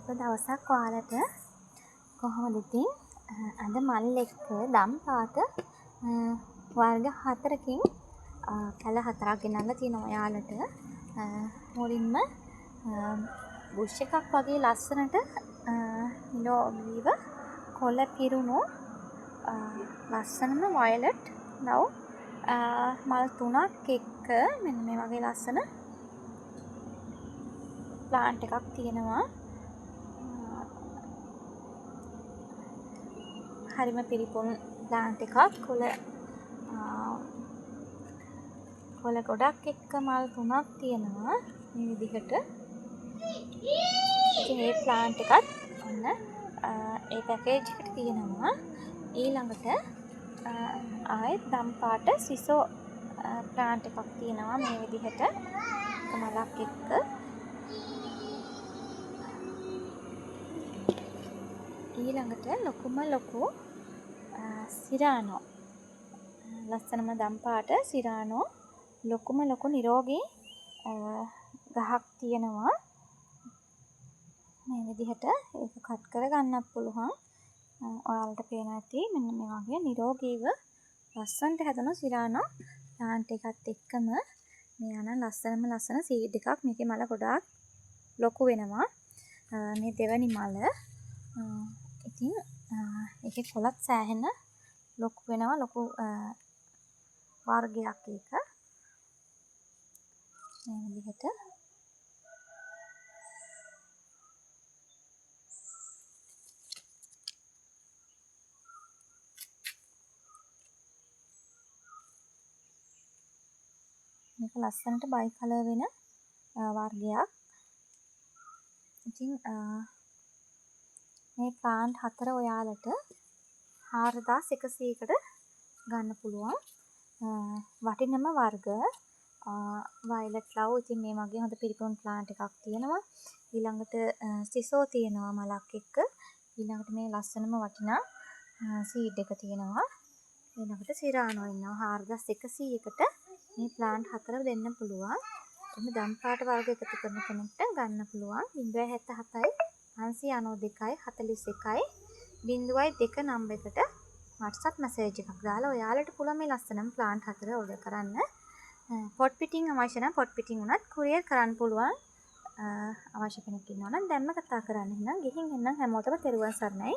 සුබ දවසක් ඔයාලට. කොහොමද ඉතින්? අද මල් එක්ක දම් පාට වර්ග හතරකින් පැල හතරක් ගෙනල්ලා තියෙනවා ඔයාලට. මුලින්ම බුෂ් එකක් වගේ ලස්සනට නිරෝගීව කොළ පිරුණු ලස්සනම වයලට් ලව් මල් තුනක් එක්ක මෙන්න මේ වගේ ලස්සන ප්ලාන්ට් එකක් තියෙනවා. හරිම පිරිපුන් ප්ලාන්ට් එකක්. කොළ ගොඩක් එක්ක මල් තුනක් තියෙනවා මේ විදිහට. ඉතින් මේ ප්ලාන්ට් එකත් ඔන්න ඒ පැකේජ් එකට තියෙනවා. ඊළඟට ආයෙත් දම් පාට සිසෝ ප්ලාන්ට් එකක් තියෙනවා මේ විදිහට මලක් එක්ක. ඊළඟට ලොකුම ලොකු සිරානෝ ලස්සනම දම් පාට සිරානෝ ලොකුම ලොකු නිරෝගී ගහක් තියෙනවා මේ විදිහට. ඒක කට් කරගන්නත් පුළුවන්. ඔයාලට පේනවා ඇති මෙන්න මේ වගේ නිරෝගීව ලස්සනට හැදුණු සිරානෝ ප්ලාන්ට් එකත් එක්කම මේ යන ලස්සනම ලස්සන සීඩ් එකක්. මේකේ මල ගොඩාක් ලොකු වෙනවා. මේ දෙවැනි මල. ඉතින් ඒකේ කොළත් සෑහෙන ලොකු වෙනවා. ලොකු වර්ගයක් ඒක. මේ විදිහට. මේක ලස්සනට බයි කලර් වෙන වර්ගයක්. ඉතින් මේ ප්ලාන්ට් හතර ඔයාලට 4100කට ගන්න පුළුවන්. වටිනම වර්ග වයලට් ලව්. ඉතින් මේ වගේ හොඳ පිරිපුන් ප්ලාන්ට් එකක් තියෙනවා. ඊළඟට සිසෝ තියෙනවා මලක් එක්ක. ඊළඟට මේ ලස්සනම වටිනා සීඩ් එක තියෙනවා. ඊළඟට සිරානෝ ඉන්නවා. 4100කට මේ ප්ලාන්ට් හතර දෙන්න පුළුවන්. එහම දම් පාට වර්ග එකතු කරන කෙනෙක්ට ගන්න පුළුවන්. 077යි 592යි 41යි 02 නම්බර් එකට WhatsApp message එකක් දාලා ඔයාලට පුළුවන් මේ ලස්සනම ප්ලාන්ට් හතර ඕඩර් කරන්න. පොට් පිටින් අවශ්‍ය නම් පොට් පිටින් වුණත් කුරියර් කරන්න පුළුවන්. අවශ්‍ය කෙනෙක් ඉන්නවා නම් දැන්ම කතා කරන්න. එහෙනම් ගිහින් එන්නම් හැමෝටම තෙරුවන් සරණයි.